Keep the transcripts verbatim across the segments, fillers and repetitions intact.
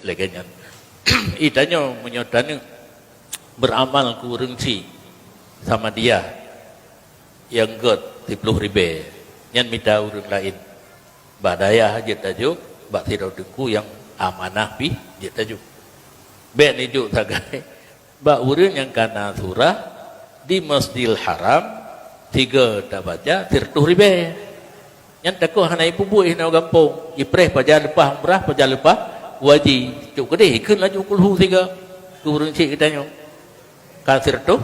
Lagée nyan. Ih, tanyoe meunyoe taneuk beuramal keu ureuëng chik Samadiyah nyang gét siploh ribée, nyan mita ureuëng laén. Bak dayah jeuet tajok, bak sidroe teungku nyang amanah pih jeuet tajok. Bék neujok sagai bak ureuëng nyang kana surah di Masjidil Haram, tiga tabaca siratuh ribée. Nyan takot hana ipeubuet hinoe gampông, ipreh pajan leupah umrah, pajan leupah haji. Cok keudeh, ikheun laju kulhu tiga keu ureuëng chik geutanyoe. Ka siratoh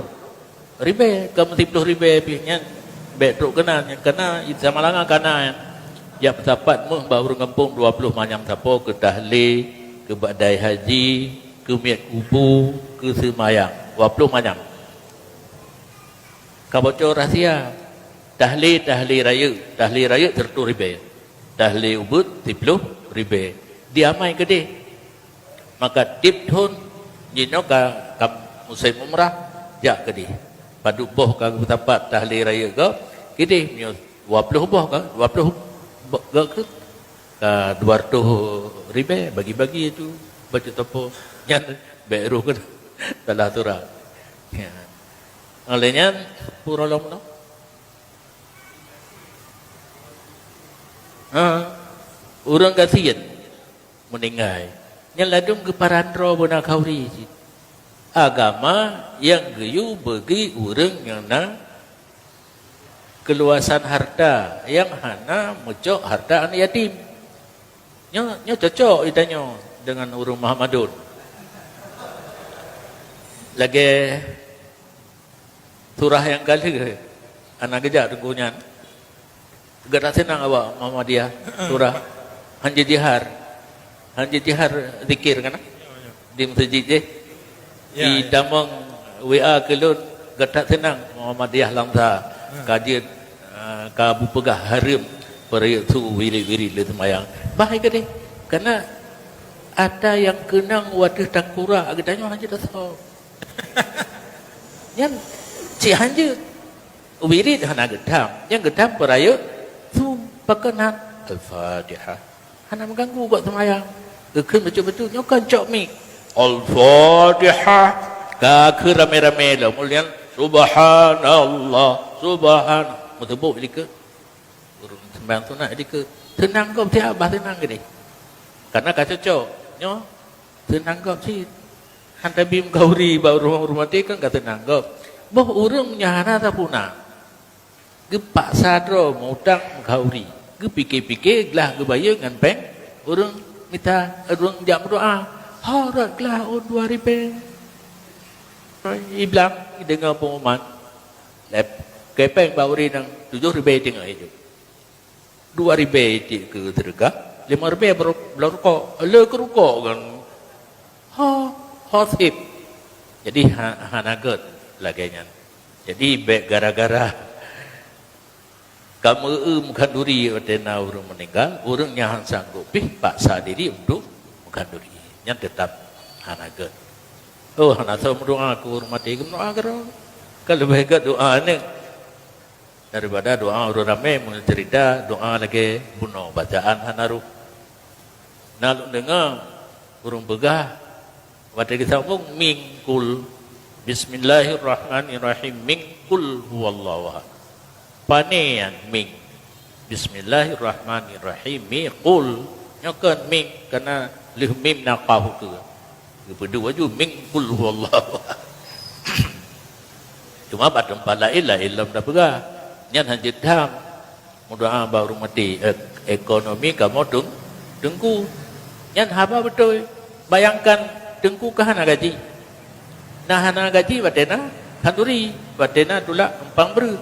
ribée, ka meusiploh ribée pih nyan. Bék trok keunan, nyang kana, sama langa kana nyan. Jak peusapat méuh bak ureuëng gampông dua ploh manyam sapo keu tahlé, keu badai haji, keu miet kubu, keu seumayang. Dua ploh manyam. Ka bocor rahsia. Tahlé, tahlé rayeuk, tahlé rayeuk siratoh ribée. Tahlé ubeut siploh ribée. Diamai keudeh. Maka tieb thon jinoe ka, ka musém umrah, jak keudeh. Padub boh ka geupeusapat tahlé rayeuk gob, keudeh meunyoe dua ploh boh ka, dua ploh bo-, gob keu, ka dua ratoh ribée, bagi-bagi itu baju topo. Nyan bék roh keu salah surah. Ya. Oleh nyan, pura lom no. Ha, ureuëng gasien meuninggai. Nyan ladum geuparan droe beuna khauri cit. Agama nyang geuyue bagi ureuëng nyang na keuluasan harta, nyang hana meucok harta aneuk yatim. Nyoe, nyoe cocok itanyoe deungon ureuëng Muhammadun. Lagée surah nyang ka lheueh, hana geujak teungku nyan. Gata seunang awak Muhammadiyah, surah. Hanjeuet jihar. Hanjeuet jihar zikir kan? Di meuseujid jih. Ya, ya. Itamong W A keu lôn, gata seunang Muhammadiyah Langsa. Ha. Ka jeuet, ah, ka beupeugah hareuem peurayeuk su wirit-wirit lé seumayang. Bah, hai gadeh. Karena ata nyang keunong watée tangkurak geutanyoe hanjeuet tasoe. Nyan cit hanjeuet. Wirit hana geutam. Nyang geutam peurayeuk su pakon nan Al-Fatihah. Hana meuganggu bak seumayang. Geukheun bacut-bacut nyoe kan cok mic. Al-Fatihah. Ka kheun ramé-ramé lom. Ulôn nyan, "Subhanallah, subhan-," meuteubok likot. Ureuëng seumayang sunat dikeue, seunang gob siat bah seunang keudeh. Karena ka cocok. Nyoe seunang gob cit. Han tabi meugauri bak ureuëng maté kan ka seunang gob. Boh ureuëng nyang hana sapeue na, geupaksa droe meuutang meugauri. Geupike-pike glah geubayeue ngon péng ureuëng mita, ureuëng jak meudoá. Ho rot glah ôn dua ribée. Iblang ideungoe pengumuman. Lep-, kepeng bak ureuëng nyang tujoh ribée teungoh ijo. Dua ribée cit keu seudeukah, lima ribée beu-, bloe rukok, le keu rukok kan. Ho, ho seb. Jadi ha-, hana gét lagée nyan. Jadi bék gara-gara ka meu-eu meukhanduri watée na ureuëng meuninggal, ureuëng nyang han sanggob pih paksa diri untuk meukhanduri. Nyan teutap hana gét. Oh, hana soe meudoá keu ureuëng maté, geumeudoá keudroe. Ka leubeh gét doá aneuëk. Daripada doá ureuëng ramé meuceurita doá lagée bunoe bacaan hana roh. Na lôn deungoe ureuëng peugah watée geusambong mingkul, "Bismillahirrahmanirrahim, mingkul huwallahu ahad." Pane nyan ming? Bismillahirrahmanirrahim, miqul. Nyoe kon ming, karena lheueh mim na qaf ukeue. Geupeuduek laju mingkul huwallahu ahad. Cuma bak teumpat laén, laén lom tapeugah. Nyan hanjeuet tham. Meudoá bak ureuëng maté, ek-, ekonomi kamoe teung-, teungku. Nyan haba beutôi. Bayangkan, teungku ka hana gaji. Na hana gaji watée na khanduri, watée na tulak empang breueh.